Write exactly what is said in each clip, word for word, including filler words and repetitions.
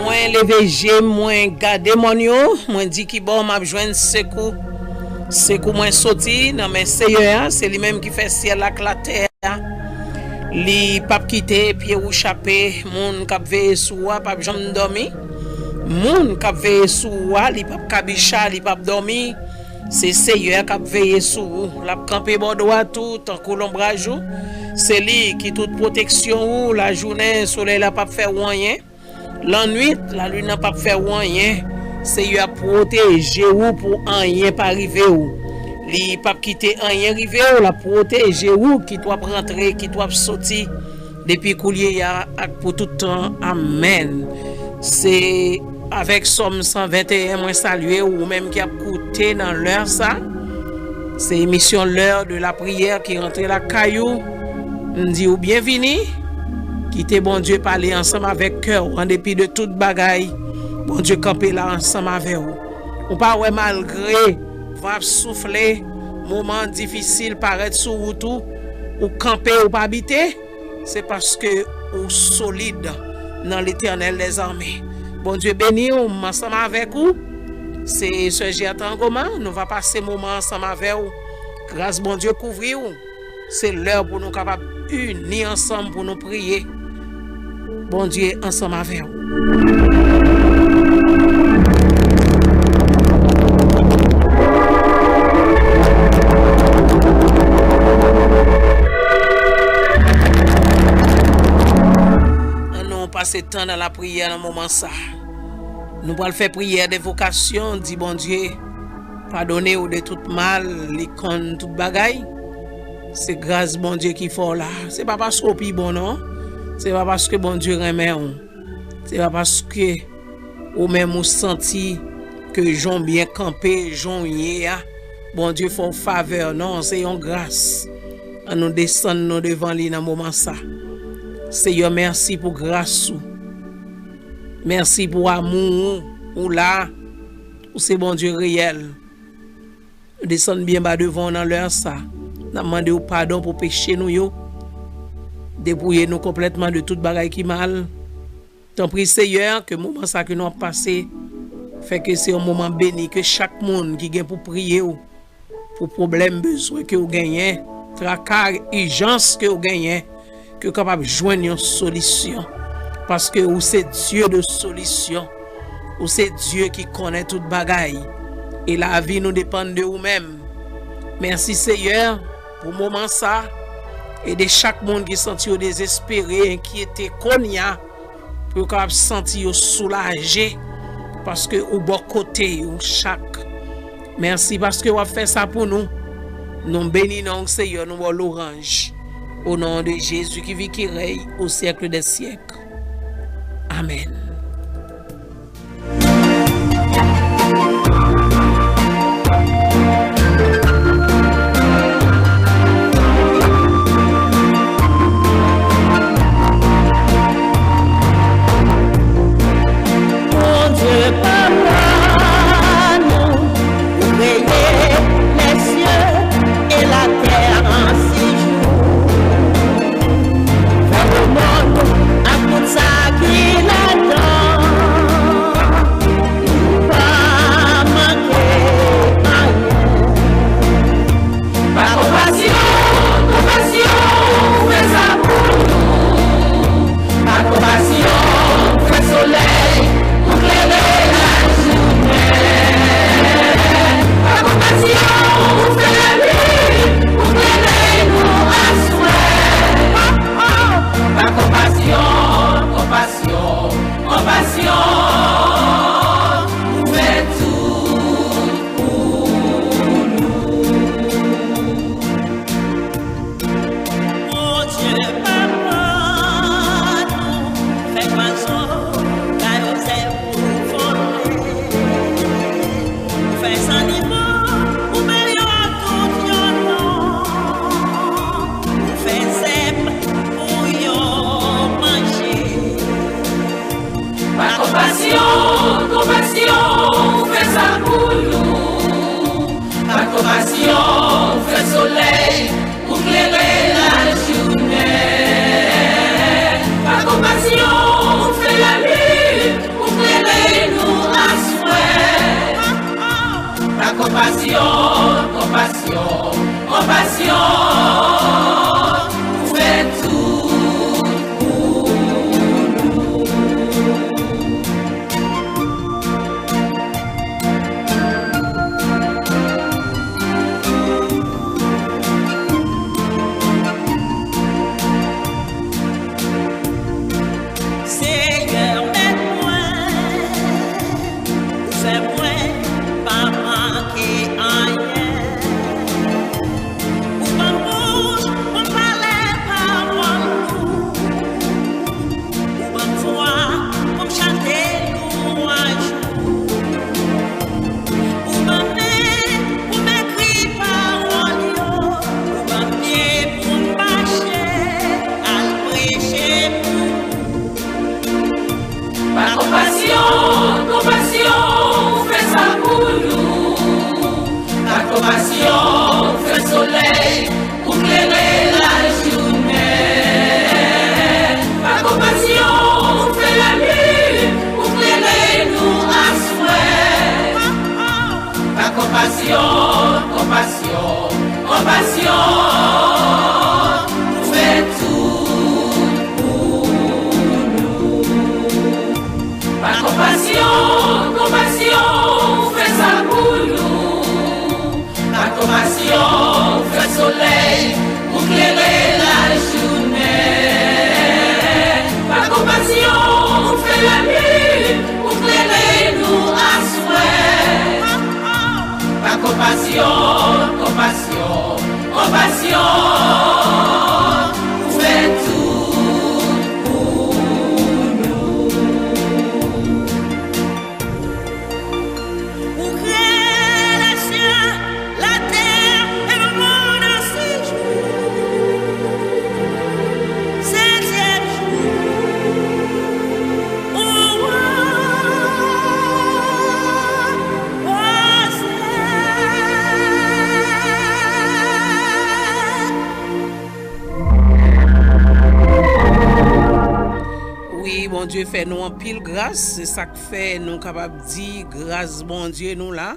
Mwen leve je m, mwen gade mòn yo, mwen di, "Kibò m ap jwenn sekou?" Sekou mwen soti nan men Seyè a, se li menm ki fè syèl ak latè a. Li p ap kite pye ou chape. Moun k ap veye sou ou a p ap janm dòmi. Moun k ap veye sou ou a, li p ap kabicha, li p ap dòmi. Se Seyè a k ap veye sou ou. L ap kanpe bò dwat ou tankou lonbraj ou. Se li ki tout pwoteksyon ou. Lajounen, solèy la p ap fè ou anyen. Lannwit, lalin nan p ap fè ou anyen. Seyè a pwoteje ou pou anyen pa rive ou. Li p ap kite anyen rive ou, l ap pwoteje ou, kit w ap rantre, kit w ap soti, depi koulye a ak pou tout tan. Amèn. Se avèk Sòm san venteyen, mwen salye ou, ou menm ki ap koute nan lè sa. Se emisyon L'heure de la prière ki rantre lakay ou. M di ou byenvini. Kite Bondye pale ansanm avèk kè w. An depi de tout bagay, Bondye kanpe la ansanm avè w. Ou pa wè, malgre van ap soufle, moman difisil parèt sou wout ou, ou kanpe, ou pa bite, se paske ou solid nan Letènèl dèzame. Bondye beni w, m ansanm avèk ou. Se Sè Gertha Angoma, nou va pase moman ansanm avè w. Gras Bondye kouvri w. Se lè pou nou kapab ini ansanm pou nou priye. Bondye ansanm avè w. Ann nou pase tan nan lapriyè nan moman sa. Nou pral fè priyè de vokasyon, di Bondye padone w de tout mal, li konn tout bagay. Se gras Bondye ki fè w la. Se pa paske w pi bon, non. Se pa paske Bondye renmen w. Se pa paske ou menm ou santi ke jan w byen kanpe, jan w ye a, Bondye fè w favè, non, se yon gras. Ann nou desann nou devan li nan moman sa. Seyè, mèsi pou gras ou. Mèsi pou amou ou, ou la. Ou se Bondye reyèl. Nou desann byen ba devan w nan lè sa. N ap mande w padon pou peche nou yo. Depouye nou konplètman de tout bagay ki mal. Tanpri, Seyè, ke moman sa ke nou ap pase, fè ke se yon moman beni, ke chak moun ki gen pou priye w, pou pwoblèm, bezwen ke w genyen, traka, ijans ke w genyen, ke w kapab jwenn yon solisyon. Paske ou se Dye de solisyon. Ou se Dye ki konnen tout bagay. E lavi nou depann de ou menm. Mèsi, Seyè, pou moman sa. Ede chak moun ki santi yo dezespere, enkyete, kounye a, pou yo kapab santi yo soulaje, paske ou bò kote yo chak. Mèsi paske w ap fè sa pou nou. Nou beni non w, Seyè, nou ba w lwanj. Au nom de Jésus qui vit, qui règne au siècle des siècles. Amèn. Bondye papa nou, ou kreye lè sye e latè an sis jou. Fè lemonn ak tout sa ki ladan. Bondye fè nou anpil gras, se sa k fè nou kapab di gras Bondye nou la.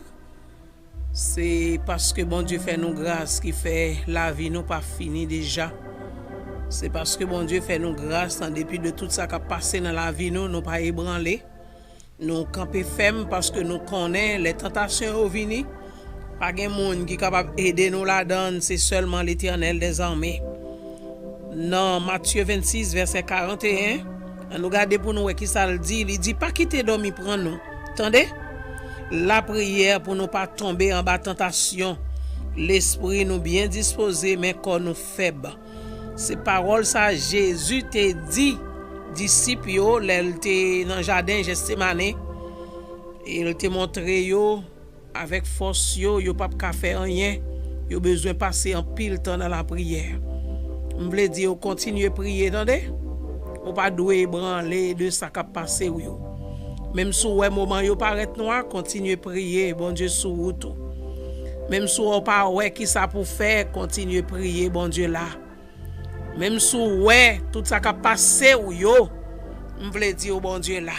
Se paske Bondye fè nou gras ki fè lavi nou pa fini deja. Se paske Bondye fè nou gras an depi de tout sa k ap pase nan lavi nou, nou pa ebranle. Nou kanpe fèm paske nou konnen lè tantasyon yo vini, pa gen moun ki kapab ede nou ladan l, se sèlman Letènèl dèzame. Nan Matye vennsis, vèsè karanteyen, ann nou gade pou nou wè ki sa l di. Li di, pa kite dòmi pran nou. Tande? Lapriyè pou nou pa tonbe anba tantasyon. Lespri nou byen dispoze, men kò nou fèb. Se pawòl sa Jezi te di disip yo lè l te nan jaden Jetsemane. E l te montre yo, avèk fòs yo, yo p ap ka fè anyen. Yo bezwen pase anpil tan nan lapriyè. M vle di yo kontinye priye, tande? Ou pa dwe ebranle de sa k ap pase w yo. Menm si w wè moman yo parèt nwa, kontinye priye, Bondye sou wout ou. Menm si w pa wè ki sa pou fè, kontinye priye, Bondye la. Menm si w wè tout sa k ap pase w yo, m vle di w Bondye la.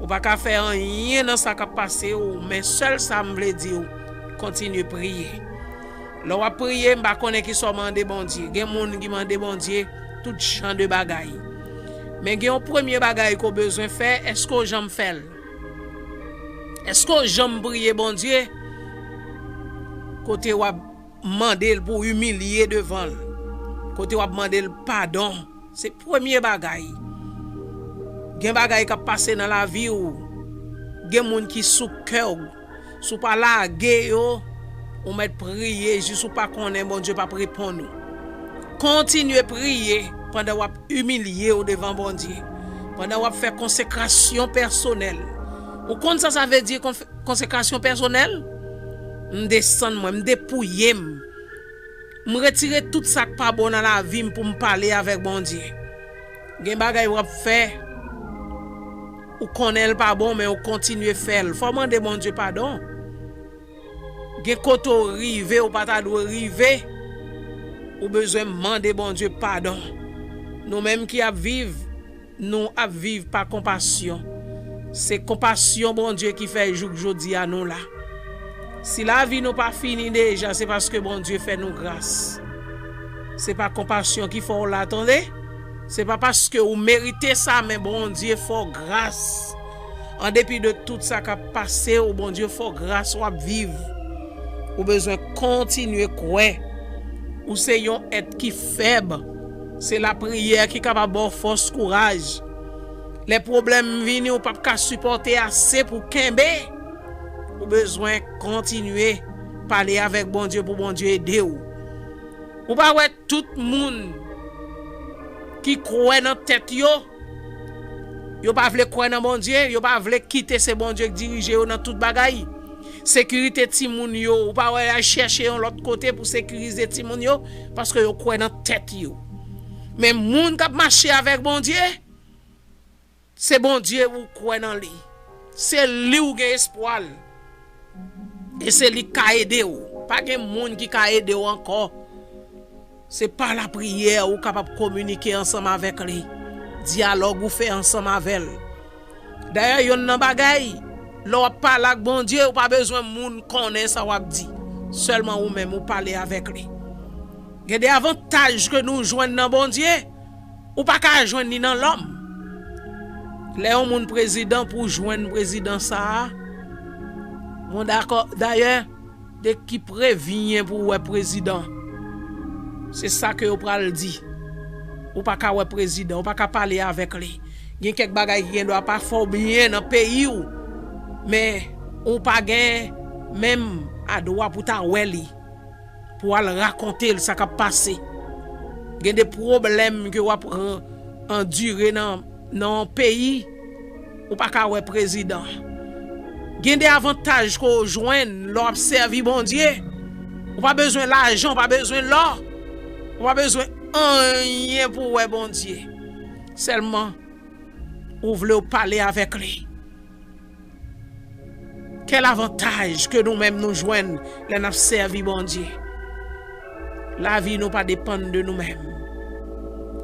Ou pa ka fè anyen nan sa k ap pase w, men sèl sa m vle di w, kontinye priye. Lè w ap priye, m pa konnen ki sa w mande Bondye. Gen moun ki mande Bondye tout jan de bagay. Men gen yon premye bagay ke w bezwen fè, èske w janm fè l? Èske w janm priye Bondye? Kote w ap mande l pou w imilye devan l. Kote w ap mande l padon. Se premye bagay. Gen bagay k ap pase nan lavi w. Gen moun ki sou kè w. Si w pa lage yo, ou mèt priye jis ou pa konnen Bondye p ap reponn ou. Kontinye priye pandan w ap imilye w devan Bondye. Pandan w ap fè konsekrasyon pèsonèl. Ou konn sa sa vle di konf- konsekrasyon pèsonèl, m desann mwen, m depouye m. M retire tout sa k pa bon nan lavi m pou m pale avèk Bondye. Gen bagay w ap fè, ou konnen l pa bon, men ou kontinye fè l. Fò w mande Bondye padon. Gen kote w rive, ou pa ta dwe rive. Ou bezwen mande Bondye padon. Nou menm ki ap viv, nou ap viv pa konpasyon. Se konpasyon Bondye ki fè jouk jodi a nou la. Si lavi nou pa fini deja, se paske Bondye fè nou gras. Se pa konpasyon ki fè w la, tande. Se pa paske ou merite sa, men Bondye fè w gras. An depi de tout sa k ap pase w, Bondye fè w gras, w ap viv. Ou bezwen kontinye kwè. Ou se yon èt ki fèb. Se lapriyè ki kapab ba w fòs, kouraj. Lè pwoblèm vini, ou p ap ka sipòte ase pou kenbe. Ou bezwen kontinye pale avèk Bondye pou Bondye ede w. Ou pa wè tout moun ki kwè nan tèt yo, yo pa vle kwè nan Bondye, yo pa vle kite se Bondye k dirije yo nan tout bagay. Sekirite timoun yo, ou pa wè y al chèche yon lòt kote pou sekirize timoun yo, paske yo kwè nan tèt yo. Men moun k ap mache avèk Bondye, se Bondye ou kwè nan li. Se li ou gen espwa l. E se li k ka ede w. Pa gen moun ki ka ede w ankò. Se pa lapriyè ou kapab kominike ansanm avèk li. Dyalòg ou fè ansanm avè l. Dayè, yonn nan bagay, lè w ap pale ak Bondye, ou pa bezwen moun konnen sa w ap di. Sèlman ou menm, ou pale avèk li. Gen de avantaj ke nou jwenn nan Bondye, ou pa ka jwenn li nan lòm. Lè yon moun prezidan, pou jwenn prezidan sa a, mwen dakò. Dayè, de ki prevyen pou wè prezidan, se sa ke yo pral di. Ou pa ka wè prezidan, ou pa ka pale avèk li. Gen kèk bagay ki gen dwa pa fè w byen nan peyi w, men ou pa gen menm a dwa pou ta wè li, pou al rakonte l sa k ap pase. Gen de pwoblèm ke w ap an- andire nan, nan yon peyi, ou pa ka wè prezidan. Gen de avantaj ke w jwenn lè w ap sèvi Bondye. Ou pa bezwen lajan, ou pa bezwen lò. Ou pa bezwen anyen pou w wè Bondye. Sèlman, ou vle w pale avèk li. Kèl avantaj ke nou menm nou jwenn lè n ap sèvi Bondye? Lavi nou pa depann de nou menm.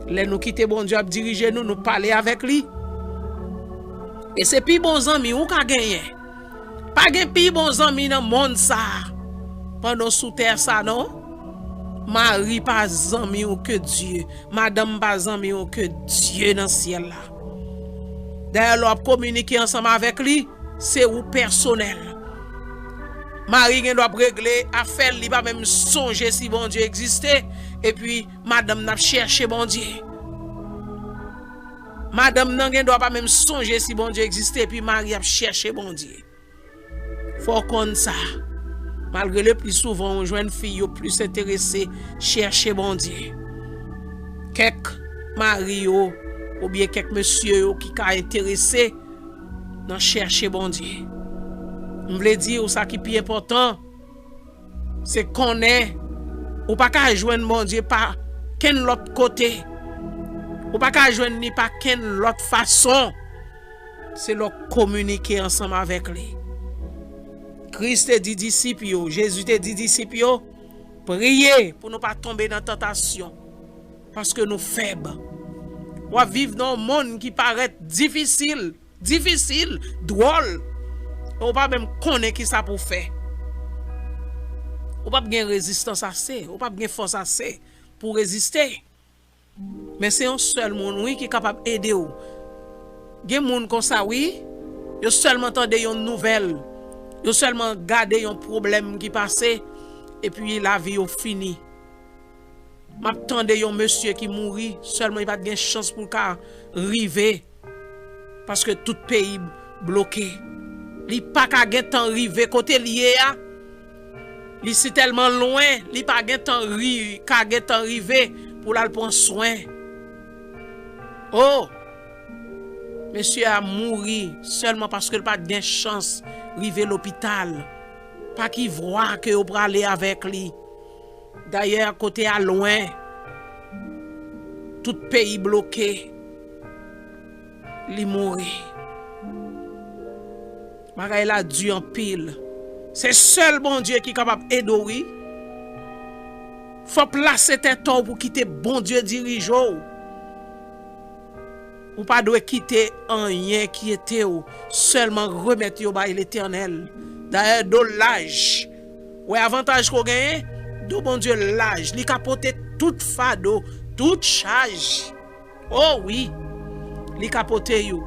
Lè nou kite Bondye ap dirije nou, nou pale avèk li, E se pi bon zanmi ou ka genyen. Pa gen pi bon zanmi nan mond sa a. Pandan w sou tè sa non. Mari pa zanmi w ke Dye. Madanm pa zanmi w ke Dye nan syèl la. Dayè, lè w ap kominike ansanm avèk li, se ou pèsonèl. Mari gen dwa ap regle afè l, li pa menm sonje si Bondye egziste, epi madanm nan ap chèche Bondye. Madanm nan gen dwa pa menm sonje si Bondye egziste, epi mari ap chèche Bondye. Fò w konn sa. Malgre le pli souvan ou jwenn fi yo plis enterese chèche Bondye. Kèk mari yo oubyen kèk mesye yo ki ka enterese nan chèche Bondye. M vle di w sa ki pi enpòtan, se konnen ou pa ka jwenn Bondye pa kenn lòt kote. Ou pa ka jwenn li pa kenn lòt fason. Se lè w kominike ansanm avèk li. Kris te di disip yo, Jezi te di disip yo, priye pou nou pa tonbe nan tantasyon, paske nou fèb. W ap viv nan yon monn ki parèt difisil, difisil, dwòl. E w pa menm konnen ki sa pou w fè. Ou p ap gen rezistans ase, ou p ap gen fòs ase pou w reziste. Men se yon sèl moun, wi, ki kapab ede w. Gen moun konsa, wi, yo sèlman tande yon nouvèl, yo sèlman gade yon pwoblèm ki pase, epi lavi yo fini. M ap tande yon mesye ki mouri, sèlman li pa t gen chans pou l ka rive, paske tout peyi bloke. Li pa ka gentan rive kote l ye a. Li si tèlman lwen, li pa gentan ri, ka gentan rive pou l al pran swen. O! Mesye a mouri sèlman paske l pa t gen chans rive lopital. Pa ki vwa ke yo prale avèk li. Dayè, kote a lwen. Tout peyi bloke. Li mouri. Bagay la di anpil. Se sèl Bondye ki kapab ede w, wi. Fò plase tèt ou pou kite Bondye dirije w. Ou pa dwe kite anyen kyete w, sèlman remèt yo bay Letènèl. Dayè, do laj. Wè avantaj ke w genyen? Do Bondye laj. Li ka pote tout fado, tout chaj. O wi, li ka pote yo.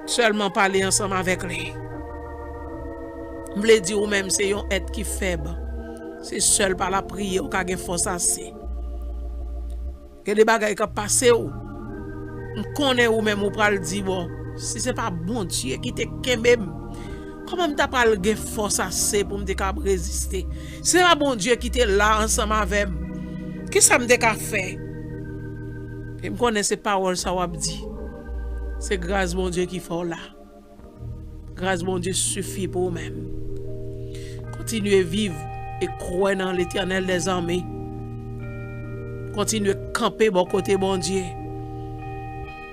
Sèlman pale ansanm avèk li. M vle di ou menm se yon èt ki fèb. Se sèl pa lapriyè ou ka gen fòs ase. Gen de bagay k ap pase w. M konnen ou menm ou pral di, bon, si se pa Bondye ki te kenbe m, kòman m ta pral gen fòs ase pou m te kab reziste? Si se pa Bondye ki te la ansanm avè m, kisa m te ka fè? E m konnen se pawòl sa w ap di. Se gras Bondye ki fè w la. Gras Bondye sifi pou ou menm. Kontinye viv e kwè nan Letènèl dèzame. Kontinye kanpe bò kote Bondye.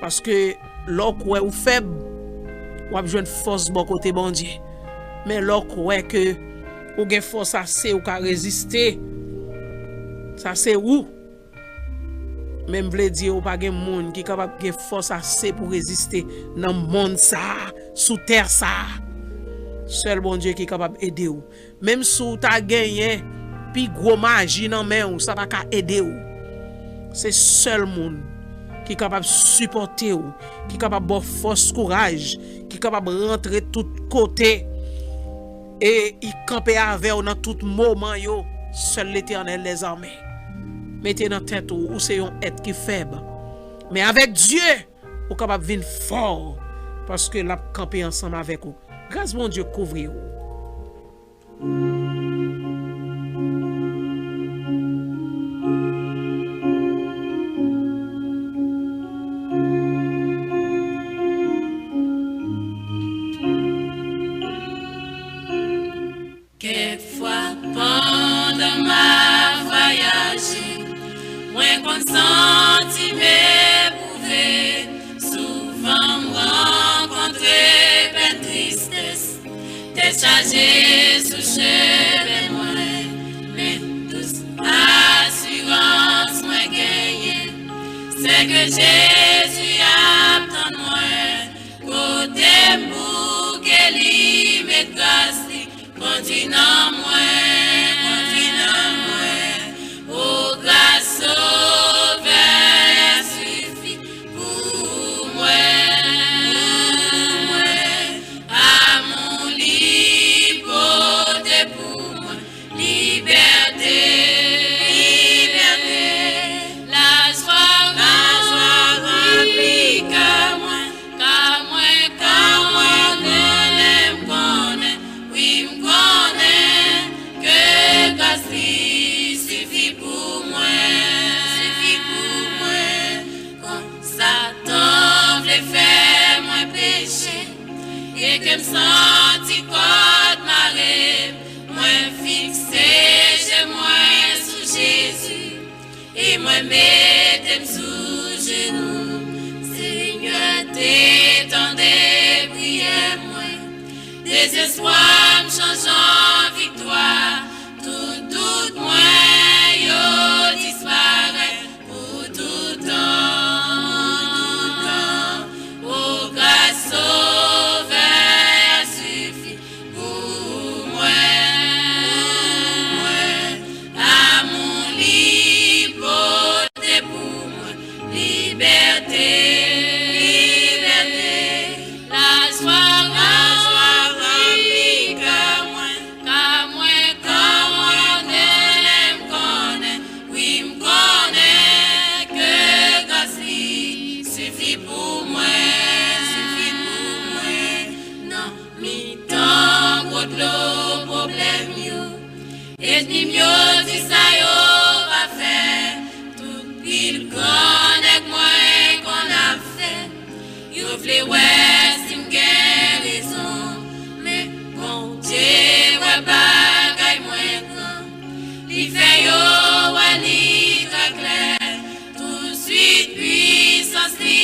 Paske lè w kwè ou fèb, w ap jwenn fòs bò kote Bondye. Men lè w kwè ke ou gen fòs ase, ou ka reziste, sa se ou. Men m vle di w, pa gen moun ki kapab gen fòs ase pou reziste nan monn sa a, sou tè sa a. Sèl Bondye ki kapab ede w. Menm si w ta genyen pi gwo maji nan men w, sa pa ka ede w. Se sèl moun ki kapab sipòte w, ki kapab ba w fòs, kouraj, ki kapab rantre tout kote e li kanpe avè w nan tout moman yo, sèl Letènèl dèzame. Mete nan tèt ou, ou se yon èt ki fèb. Men avèk Dye, ou kapab vin fò, paske l ap kanpe ansanm avèk ou. Gras Bondye kouvri w. Kèk fwa, pandan m ap vwayaje, mwen konn santi m epwouve. Souvan m rankontre pèn, tristès, tèt chaje sou chemen mwen. Men dous asirans mwen genyen, se ke Jezi ap tann mwen. Kote m bouke, li met gras li, kondui nan mwen, kondui nan mwen. O gras Sovè a sifi pou mwen, pou mwen. Amou li pote pou mwen, libète, libète. Lajwa, lajwa ranpli kè mwen, kè mwen, kè mwen konnen, m konnen, wi, m konnen ke gras li sifi pou mwen, sifi pou mwen. Kon Satan vle fè mwen peche, e ke m santi kòd mare m, mwen fikse je mwen sou Jezi, e mwen mete m sou jenou. Senyè, te tande priyè mwen, dezespwa m chanje an viktwa, tout dout mwen yo disparèt. Pou toutan, toutan, o gras Sovè a sifi pou mwen, pou mwen. Amou li pote pou mwen, libète, libète. Lajwa, lajwa ranpli kè mwen, kè mwen, kè mwen konnen, m konnen, wi, m konnen ke gras li sifi pou mwen, sifi pou mwen. Nan mitan gwo dlo pwoblèm yo, ènmi m yo di sa yo va fè, tout pil gran nèg mwen konn ap fè. Yo vle wè si m gen rezon, men Bondye wè bagay mwen gran. Li fè yo wè li trè klè. Touswit, pwisans li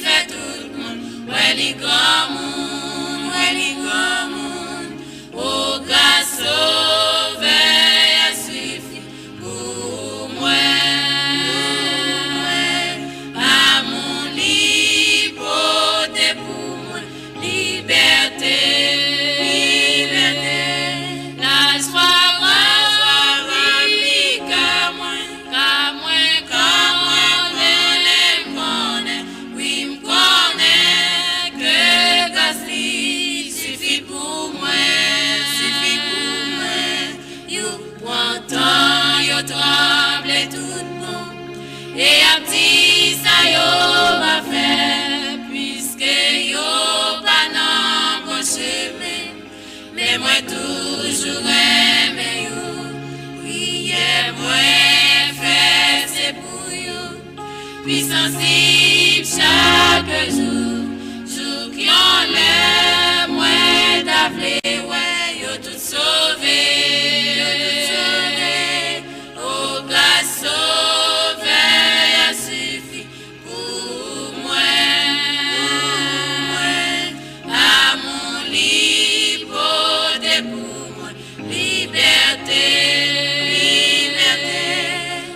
fè tout moun wè li granmoun, wè li granmoun. O gras Sovè a sifi pou mwen, pou mwen. Amou li pote pou mwen, libète, libète. Lajwa, lajwa ranpli kè mwen, kè mwen, kè mwen konnen, m konnen, wi, m konnen ke gras li sifi pou mwen, sifi pou mwen. Yo pran tan, yo tranble tout bon, e y ap di sa yo va fè, piske yo pa nan bon chemen. Men mwen toujou renmen yo. Priyè mwen fè se pou yo. Pwisans li chak jou. Jouk yon lè mwen ta vle wè yo tout sove, yo tout sove. O gras Sovè a sifi pou mwen, pou mwen. Amou li pote pou mwen, libète, libète.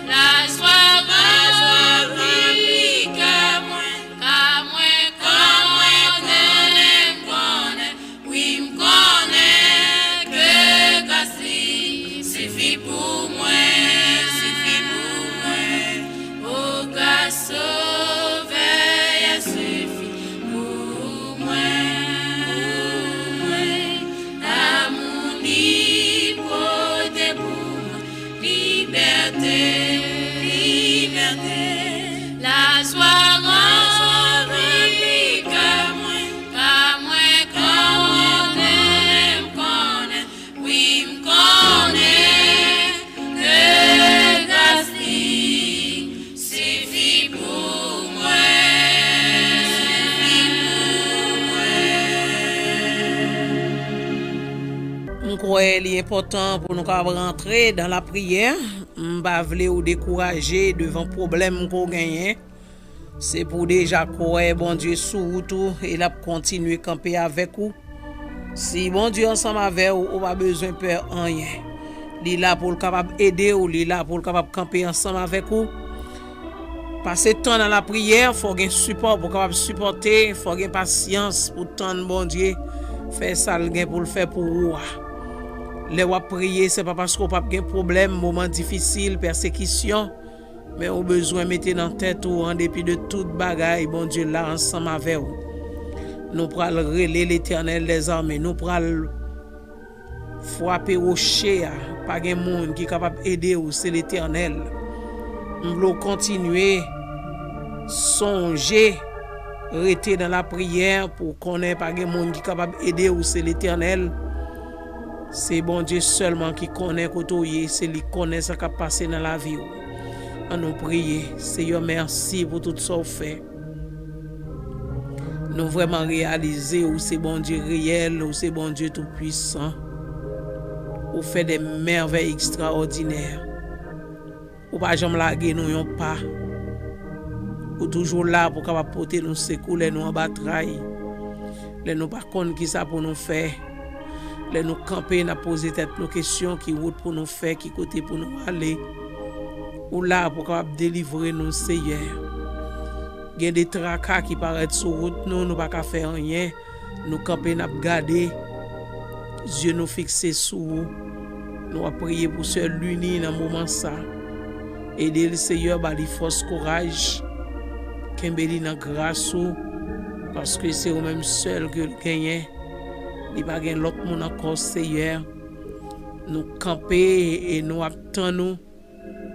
Lajwa, lajwa ranpli kè mwen, kè mwen konnen, m konnen, wi, m konnen ke gras li sifi pou mwen, sifi pou mwen. O gras Sovè a sifi pou mwen, pou mwen. Amou li pote pou mwen, libète, libète. Lajwa, lajwa ranpli kè mwen, kè mwen konnen, m konnen, wi, m konnen ke gras li sifi pou mwen, sifi pou mwen. M kwè li enpòtan pou nou kapab rantre dan lapriyè. M pa vle ou dekouraje devan pwoblèm ke w genyen. Se pou w deja kwè Bondye sou wout ou e l ap kontinye kanpe avèk ou. Si Bondye ansanm avè w, ou pa bezwen pè anyen. Li la pou l kapab ede w, li la pou l kapab kanpe ansanm avèk ou. Pase tan nan lapriyè, fò w gen sipò pou w kapab sipòte, fò w gen pasyans pou w tann Bondye fè sa l gen pou l fè pou ou a. Lè w ap priye, se pa paske w p ap gen pwoblèm, moman difisil, pèsekisyon, men ou bezwen mete nan tèt ou, an depi de tout bagay, Bondye la ansanm avè w. Nou pral rele Letènèl dèzame, nou pral frape woche a. Pa gen moun ki kapab ede w, se Letènèl. M vle w kontinye sonje, rete nan lapriyè pou w konnen pa gen moun ki kapab ede w, se Letènèl. Se Bondye sèlman ki konnen kote w ye, se li k konnen sa k ap pase nan lavi w. Ann nou priye. Seyè, mèsi pou tout sa w fè. Nou vrèman reyalize ou se Bondye reyèl, ou se Bondye toupwisan. Ou fè de mèvèy ekstraòdinè. Ou pa janm lage nou yon pa. Ou toujou la pou w kapab pote nou sekou lè nou anba tray, lè nou pa konn ki sa pou nou fè. Lè nou kanpe, n ap poze tèt nou kesyon, ki wout pou nou fè, ki kote pou nou ale. Ou la pou w kapab delivre nou, Seyè. Gen de traka ki parèt sou wout nou, nou pa ka fè anyen. Nou kanpe, n ap gade. Zye nou fikse sou ou. Nou ap priye pou sè Lini nan moman sa. Ede l, Seyè, ba li fòs, kouraj. Kenbe li nan gras ou, paske se ou menm sèl ke l genyen. Li pa gen lòt moun ankò, Seyè. Nou kanpe e nou ap tann ou.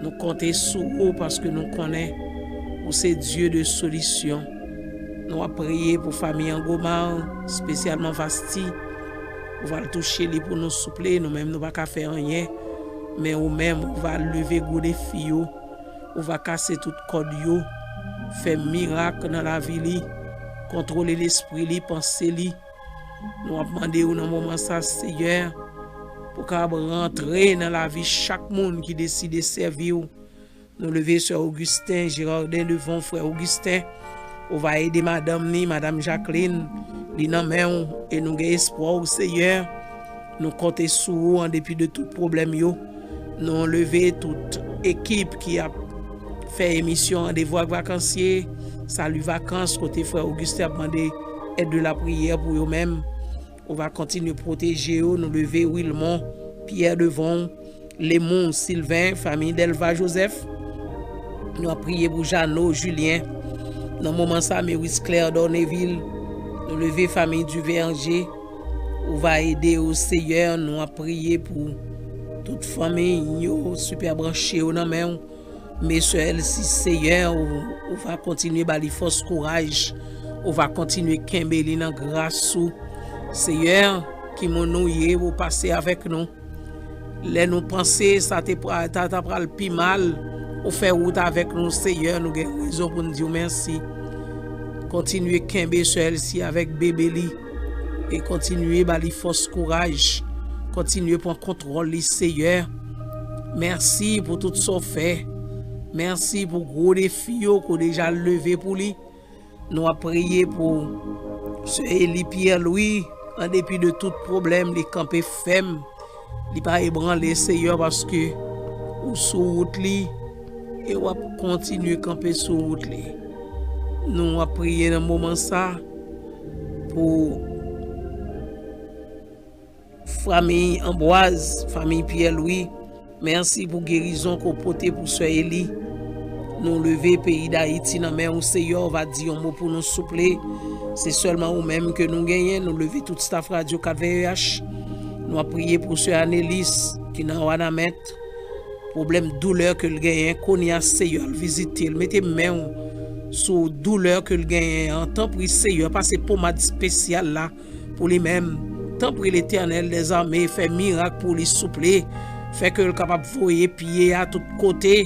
Nou konte sou ou paske nou konnen ou se Dye de solisyon. Nou ap priye pou fanmi Angomar, espesyalman Vasti. Ou va al touche li pou nou, souple. Nou menm, nou pa ka fè anyen. Men ou menm, ou va leve gwo defi yo. Ou va kase tout kòd yo. Fè mirak nan lavi li. Kontwole lespri li, panse li. Nou ap mande ou nan moman sa, Seyè, pou w kapab rantre nan lavi chak moun ki deside sèvi w. Nou leve sè Augustin Girardin devan w, frè Augustin. Ou va ede madanm ni, madanm Jacqueline, li nan men w, e nou gen espwa w, Seyè. Nou konte sou ou an depi de tout pwoblèm yo. Nou leve tout ekip ki ap fè emisyon Randevou ak Vakansye, Sali Vakans, kote frè Augustin ap mande èd de lapriyè pou yo menm. Ou va kontinye pwoteje yo. Nou leve Wilmon Pierre devan w, Lemon Sylvain, fanmi Delva Joseph. Nou ap priye pou Jeannot Julien. Nan moman sa, Meris Claire Dorneville. Nou leve fanmi Duverger. Ou va ede yo, Seyè. Nou ap priye pou tout fanmi yo, Sipè branche yo nan men w. Mesye Elsie, Seyè, ou, ou va kontinye ba li fòs, kouraj. Ou va kontinye kenbe li nan gras ou. Seyè, ki moun ou ye, ou pase avèk nou. Lè nou panse sa te pra-, ta, ta pral pi mal, ou fè wout avèk nou, Seyè, nou gen rezon pou n di w mèsi. Kontinye kenbe sè Elsie avèk bebe li e kontinye ba li fòs, kouraj. Kontinye pran kontwòl li, Seyè. Mèsi pou tout sa w fè. Mèsi pou gwo defi yo ke w deja leve pou li. Nou ap priye pou sè Eli Pierre Louis, an depi de tout pwoblèm, li kanpe fèm, li pa ebranle, Seyè, paske ou sou wout li e w ap kontinye kanpe sou wout li. Nou ap priye nan moman sa pou fanmi Anbwaz, fanmi Pierre Louis. Mèsi pou gerizon ke w pote pou sè Eli. Nou leve peyi Dayiti nan men w, Seyè, w va di yon mo pou nou, souple. Se sèlman ou menm ke nou genyen. Nou leve tout staf radyo K V E H. Nou ap priye pou sè Anelis ki nan Wanament. Pwoblèm doulè ke l genyen, kounye a, Seyè, al vizite l. Mete men w sou doulè ke l genyen an. Tanpri, Seyè, pase pomad espesyal la pou li menm. Tanpri, Letènèl dèzame, fè mirak pou li, souple. Fè ke l kapab voye pye a tout kote,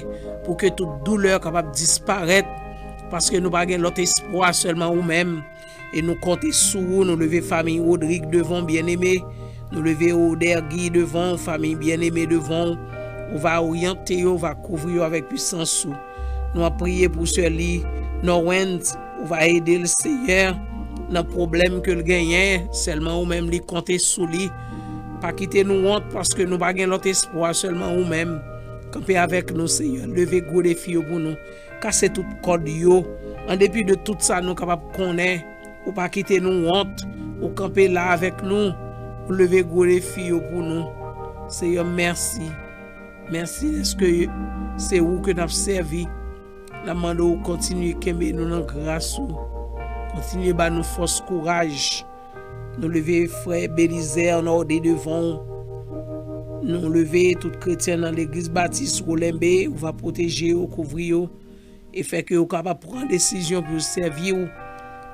pou ke tout doulè kapab disparèt, paske nou pa gen lòt espwa, sèlman ou menm. E nou konte sou ou, nou leve fanmi Rodrigue devan w, byeneme. Nou leve Odergi devan w, fanmi byeneme devan w. Ou va oryante yo, ou va kouvri yo avèk pwisans ou. Nou ap priye pou sè Lee Norwens, ou va ede l, Seyè, nan pwoblèm ke l genyen, sèlman ou menm li konte sou li. Pa kite nou wont, paske nou pa gen lòt espwa, sèlman ou menm. Kanpe avèk nou, Seyè. Leve gwo defi yo pou nou. kase tout kòd yo. An depi de tout sa, nou kapab konnen ou pa kite nou wont, ou kanpe la avèk nou, ou leve gwo defi yo pou nou. Seyè, mèsi. Mèsi dèske se ou ke n ap sèvi. N ap mande w kontinye kenbe nou nan gras ou. Kontinye ba nou fòs, kouraj. Nou leve frè Belizè Nòde devan w. Nou leve tout kretyen nan legliz batis Wolenbe, ou va pwoteje yo, kouvri yo, e fè ke yo kapab pran desizyon pou yo sèvi w.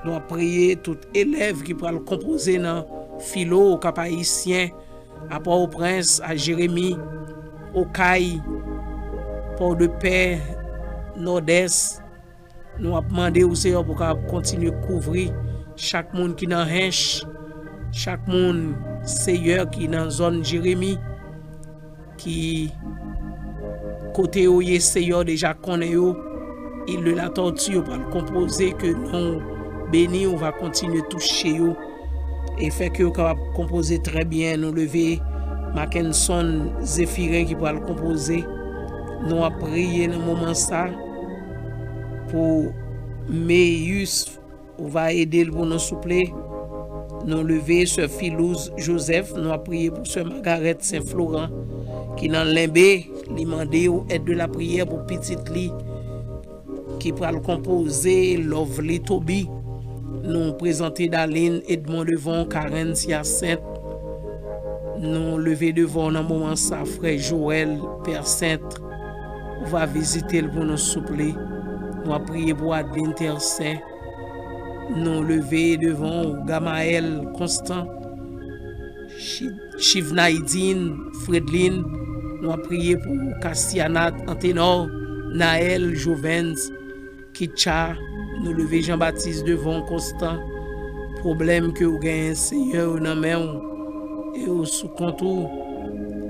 Nou ap priye tout elèv ki pral konpoze nan filo, Okap Ayisyen, a Pòtoprens, a Jeremi, Okay, Pòdepè, Nòdès. Nou ap mande w, Seyè, pou w kapab kontinye kouvri chak moun ki nan Hench, chak moun, Seyè, ki nan zòn Jeremi, ki kote yo ye, Seyè, deja konnen yo. Île de la Tortue, yo pral konpoze, ke non w beni, ou va kontinye touche yo. E fè ke yo kapab konpoze trè byen. Nou leve Mackenson Zéphirin ki pral konpoze. Nou ap priye nan moman sa pou Meyus, ou va ede l pou nou, souple. Nou leve sè Filouz Joseph, nou ap priye pou sè Margaret Saint Florent ki nan Lenbe, li mande w èd de la priyè pou pitit li ki pral konpoze, Lovely Toby. Nou prezante Darline Edmond devan w, Karen Hyacinthe. Nou leve devan w nan moman sa, frè Joël Percent. Ou va vizite l pou nou, souple. Nou ap priye pou Adeline Tercent. Nou leve devan w, Gamaël Constant. Chi- Chivnaidine, Fredlin, nou ap priye pou Castiana, Antenor, Naël, Jovens, Kitcha. Nou leve Jean Baptiste devan w, Constant. Pwoblèm ke w genyen, Seyè, yo nan men w, e yo sou kont ou.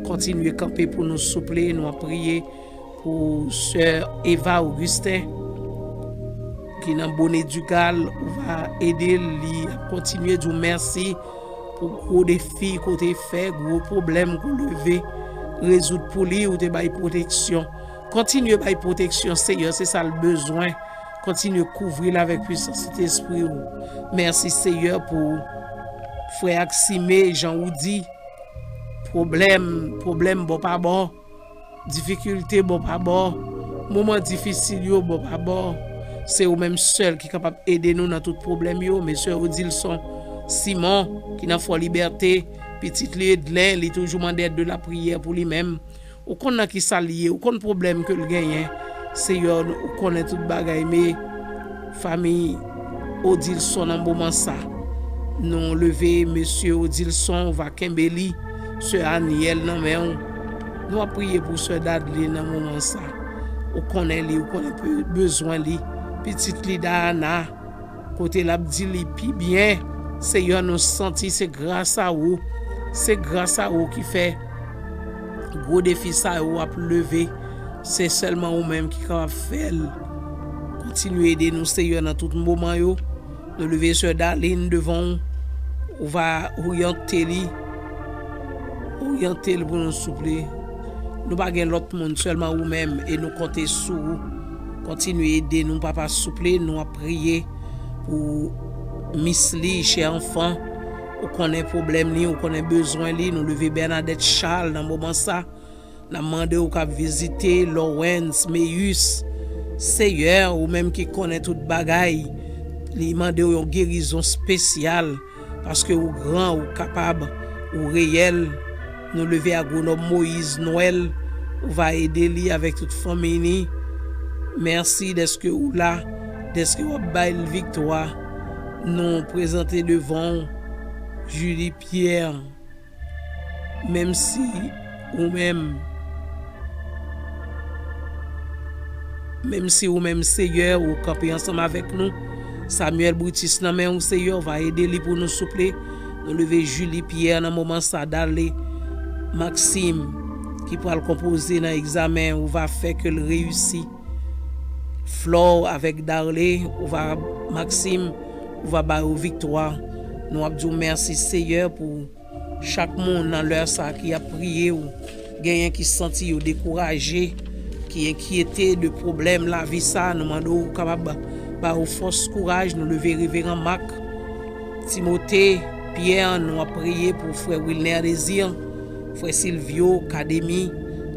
Kontinye kanpe pou nou, souple. Nou ap priye pou sè Eva Augustin ki nan Bonnet du Gal, ou va ede l, li ap kontinye di w mèsi pou gwo defi ke w te fè, gwo pwoblèm ke w leve, rezoud pou li, ou te bay pwoteksyon. Kontinye bay pwoteksyon, Seyè, se sa l bezwen. Kontinye kouvri l avèk pwisans Sentespri w. Mèsi, Seyè, pou frè Axime, jan ou di, pwoblèm, pwoblèm bò pa bò, difikilte bò pa bò, moman difisil yo bò pa bò. Se ou menm sèl ki kapab ede nou nan tout pwoblèm yo. Mesye Odilson Simon, ki nan Fò Libète, pitit li Edlen, li toujou mande èd de la priyè pou li menm. Ou konn nan ki sa l ye, ou konn pwoblèm ke l genyen. Seyè, ou konnen tout bagay, men fanmi Odilson nan moman sa. Nou leve mesye Odilson, ou va kenbe li, sè Aniel nan men w. Nou ap priye pou sè Dadley nan moman sa. Ou konnen li, ou konnen pe- bezwen li. Pitit li Dayana, kote l ap di li pi byen. Seyè, nou santi se gras a ou. Se gras a ou ki fè gwo defi sa yo ap leve. Se sèlman ou menm ki kapab fè l. Kontinye ede nou, Seyè, nan tout moman yo. Nou leve sè Darline devan w. Ou va oryante li. Oryante l pou nou, souple. Nou pa gen lòt moun, sèlman ou menm, e nou konte sou ou. Kontinye ede nou, papa, souple. Nou ap priye pou Miss Lee, chè anfan. Ou konnen pwoblèm li, ou konnen bezwen li. Nou leve Bernadette Charles nan moman sa. N ap mande w k ap vizite Lawrence Meyus. Seyè, ou menm ki konnen tout bagay, li mande w yon gerizon espesyal, paske ou gran, ou kapab, ou reyèl. Nou leve Agwonòm Moïse Noël, ou va ede li avèk tout fanmi li. Mèsi dèske ou la, dèske w ap bay l viktwa. Nou prezante devan w Julie Pierre. Menm si ou menm, menm si ou menm, Seyè, ou kanpe ansanm avèk nou. Samuel Brutus nan men w, Seyè, ou va ede li pou nou, souple. Nou leve Julie Pierre nan moman sa, Dale Maxime, ki pral konpoze nan egzamen, ou va fè ke l reyisi. Flore avèk Darle, ou va, Maxime, ou va ba yo viktwa. Nou ap di w mèsi, Seyè, pou chak moun nan lè sa ki ap priye w, genyen ki santi yo dekouraje, ki enkyete de pwoblèm lavi sa, nou mande w kapab ba yo fòs, kouraj. Nou leve Reveran Mak, Timote, Pyè, nou ap priye pou frè Wilner Désir, frè Silvio Kademi,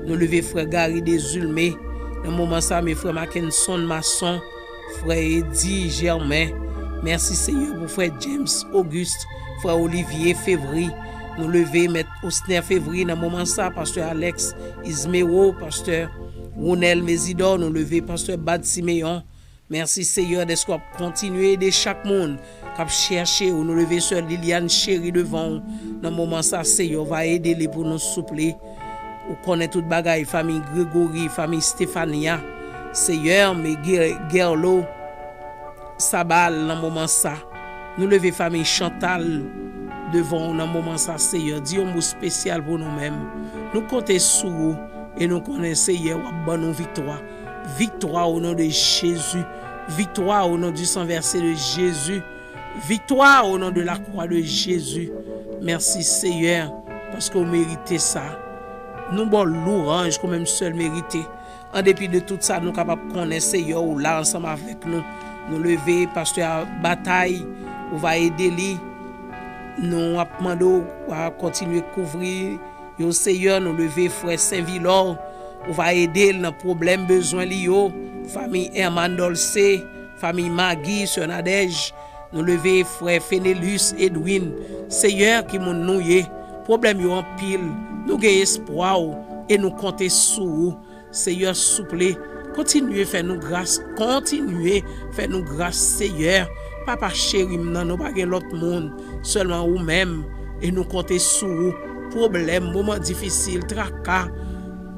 nou leve frè Gary Desulme. Nan moman sa, men frè Mackenson Mason, frè Edi Germain. Mèsi Seyè pou frè James Auguste, frè Olivier Fevry. Nou leve mèt Osner Fevry nan moman sa, pastè Alex Ismero, pastè Ronel Mezidor, nou leve pastè Bad Simeon. Mèsi Seyè dèske w ap kontinye ede chak moun k ap chèche w. Nou leve sè Liliane Chéry devan w nan moman sa, Seyè, w va ede li pou nou souple. Ou konnen tout bagay, fanmi Gregory, fanmi Stefania, Seyè, men Ge- Gerlo Sabal nan moman sa. Nou leve fanmi Chantal devan w nan moman sa, Seyè. Di yon mo espesyal pou nou menm. Nou konte sou ou e nou konnen, Seyè, w ap ban nou viktwa. Viktwa o non de Jezi. Viktwa o non di san vèse de Jezi. Viktwa o non de la kwa de Jezi. Mèsi, Seyè, paske w merite sa. Nou ba w louwanj ke w menm sèl merite. An depi de tout sa, nou kapab konnen, Seyè, ou la ansanm avèk nou. Nou leve pastè Batay, ou va ede li. Nou ap mande w a kontinye kouvri yo, Seyè. Nou leve frè Senvilò, ou va ede l nan pwoblèm, bezwen li yo. Fanmi Herman Dolce, fanmi Maggie, sè Nadège, nou leve frè Fenelus Edwin. Seyè, ki moun nou ye? Pwoblèm yo anpil. Nou gen espwa w e nou konte sou ou. Seyè, souple, kontinye fè nou gras, kontinye fè nou gras, Seyè. Papa cheri m nan, nou pa gen lòt moun, sèlman ou menm, e nou konte sou ou. Pwoblèm, moman difisil, traka.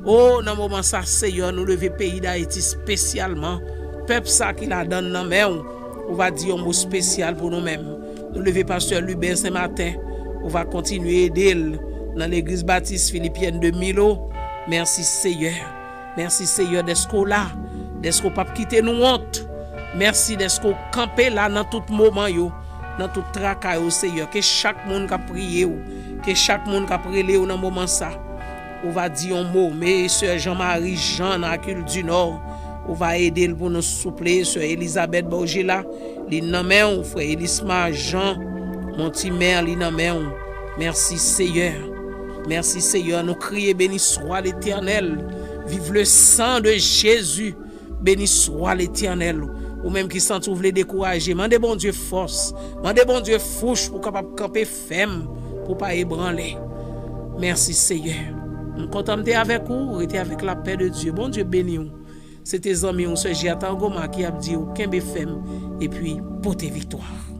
O, nan moman sa, Seyè, nou leve peyi Dayiti espesyalman. Pèp sa ki ladan l nan men w, ou va di yon mo espesyal pou nou menm. Nou leve pastè Luben Senmaten, ou va kontinye ede l nan legliz batis Filipyèn de Milo. Mèsi, Seyè. Mèsi, Seyè, dèske w la, dèske w p ap kite nou wont. Mèsi dèske w kanpe la nan tout moman yo, nan tout traka yo, Seyè. Ke chak moun k ap priye w, ke chak moun k ap rele w nan moman sa, ou va di yon mo. Men sè Jean Marie Jean nan Akil di Nò, ou va ede l pou nou souple. Sè Elizabeth Borgela, li nan men w. Frè Elisma Jean Montimè, li nan men w. Mèsi, Seyè. Mèsi, Seyè. Nou kriye, beni swa Letènèl. Vive le sang de Jésus. Beni swa Letènèl. Ou menm ki santi w vle dekouraje, mande Bondye fòs. Mande Bondye fouch pou w kapab kanpe fèm, pou w pa ebranle. Mèsi, Seyè. M kontan m te avèk ou, rete avèk lapè de Dye. Bondye beni w. Se te zanmi w, sè Giata Angoma, ki ap di w kenbe fèm epi pote viktwa.